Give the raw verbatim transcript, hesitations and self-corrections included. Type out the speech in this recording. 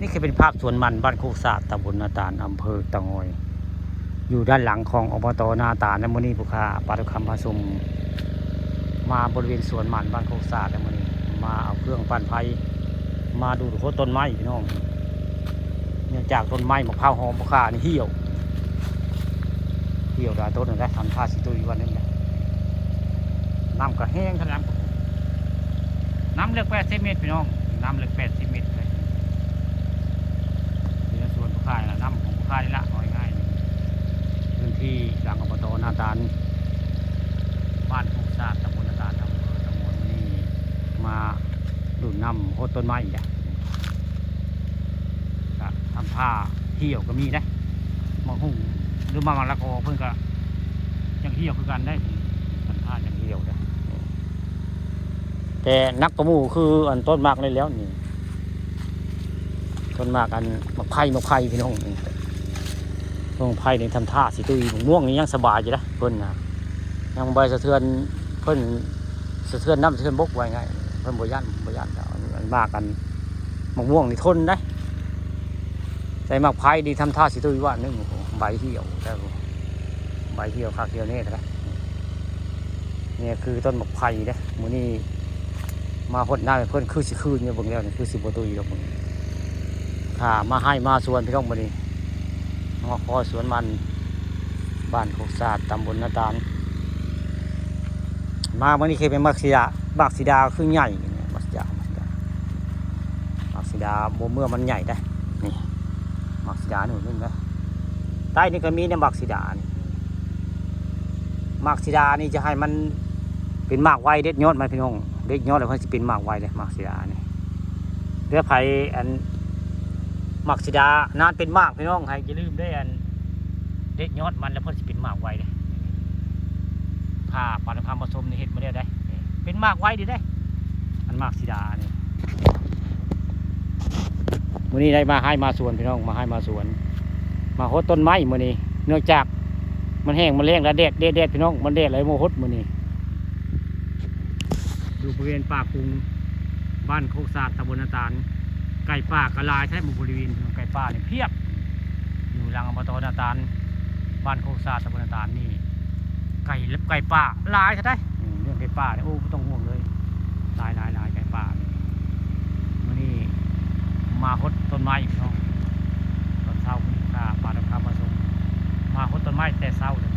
นี่คือเป็นภาพสวนมันบ้านโคกสะอาด ตำบลนาตาล อำเภอเต่างอย อยู่ด้านหลังของ อบต นาตาล นะ มื้อนี้ผู้ข้า ปาทุกคำพาชม มาบริเวณสวนมันบ้านโคกสะอาด นะ มื้อนี้ มาเอาเครื่องปั่นไฟ มาดูดโคตรต้นไม้พี่น้อง เนื่องจากต้นไม้มะพร้าวหอมผู้ข้านี่เหี่ยว เหี่ยวหลายต้นนะ ทำท่าสิตุยวันนึงนะ น้ำก็แห้งขนาด น้ำลึกแปดสิบเมตรพี่น้อง น้ำลึกแปดสิบเมตรเลย อยู่ในสวนผู้ข้านี่ล่ะ น้ำของผู้ข้านี่ละ เอาง่ายๆ พื้นที่หลัง อบต นาตาล บ้านโคกสะอาด ตำบลนาตาล อำเภอเต่างอย นี่ มาดูดน้ำโคตรต้นไม้อีกแล้ว ก็ทำท่าเหี่ยวก็มีนะ มะฮุ่งหรือมะละกอเพิ่นก็ยังเหี่ยวคือกันได้ ทำท่ายังเหี่ยวนะ แต่หนักกว่าหมู่คืออันต้นหมากนี่แล้วนี่ ต้นหมากอันหมากไผ่ หมากไผ่พี่น้องนี่ หมากไผ่นี่ทำท่าสิตุย หมากม่วงนี่ยังสบายอยู่นะเพิ่นนะ ยังบ่สะเทือน เพิ่นสะเทือนน้ำสะเทือนบกว่าง่าย เพิ่นบ่ย้าน บ่ย้านดอก อันหมากอันหมากม่วงนี่ทนได้ แต่หมากไผ่นี่ทำท่าสิตุยวันนึง โอ้โห ใบเหี่ยวแล้ว ใบเหี่ยวคักเหี่ยวแน่แล้ว นี่คือต้นหมากไผ่เด้ มื้อนี้มาฮดน้ำให้เพิ่นคือสิคืนอยู่ เบิ่งแล้วนี่คือสิบ่ตุยดอก เบิ่ง ข้ามาไฮ่มาสวนพี่น้อง มื้อนี้ มาขอสวนมัน บ้านโคกสะอาด ตำบลนาตาล มามื้อนี้คือเป็นหมากสีดา หมากสีดาคือใหญ่ หมากสีดา หมากสีดา หมากสีดาบ่เมื่อมันใหญ่ได้ นี่ หมากสีดาหน่วยหนึ่งนะ ใต้นี่ก็มีเนี่ย หมากสีดานี่ หมากสีดานี่จะให้มันเป็นหมากไว เด็ดยอดมันพี่น้อง เด็ดยอดแล้วมันสิเป็นหมากไวเลย หมากสีดานี่ เด้อไผอัน หมากสีดานานเป็นหมากพี่น้อง ให้อย่าลืมได้อัน เด็ดยอดมันแล้วเพิ่นสิเป็นหมากไวเด้ ผ้าปานคำผสมนี่เฮ็ดมาแล้วได้ เป็นหมากไวดีได้ อันหมากสีดานี่ มื้อนี้ได้มาไฮ่มาสวนพี่น้อง มาไฮ่มาสวน มาฮดต้นไม้มื้อนี้ เนื่องจากมันแห้งมันแล้งแล้ว แดด แดด แดดพี่น้อง มันแดดเลยมาฮดมื้อนี้ อยู่บริเวณป่ากุง บ้านโคกสะอาด ตำบลนาตาล ไก่ป่าก็หลายแท้ หมู่บริเวณไก่ป่านี่เพียบ อยู่หลัง อบต นาตาล บ้านโคกสะอาด ตำบลนาตาลนี่ ไก่ ไก่ป่าหลายแท้ อืม เรื่องไก่ป่านี่ โอ้ บ่ต้องห่วงเลย หลาย หลาย หลาย ไก่ป่านี่ มื้อนี้มาฮดต้นไม้พี่น้อง ตอนเช้ามื้อนี้ข้าปาทุกคำพาชม มาฮดต้นไม้แต่เช้าเลย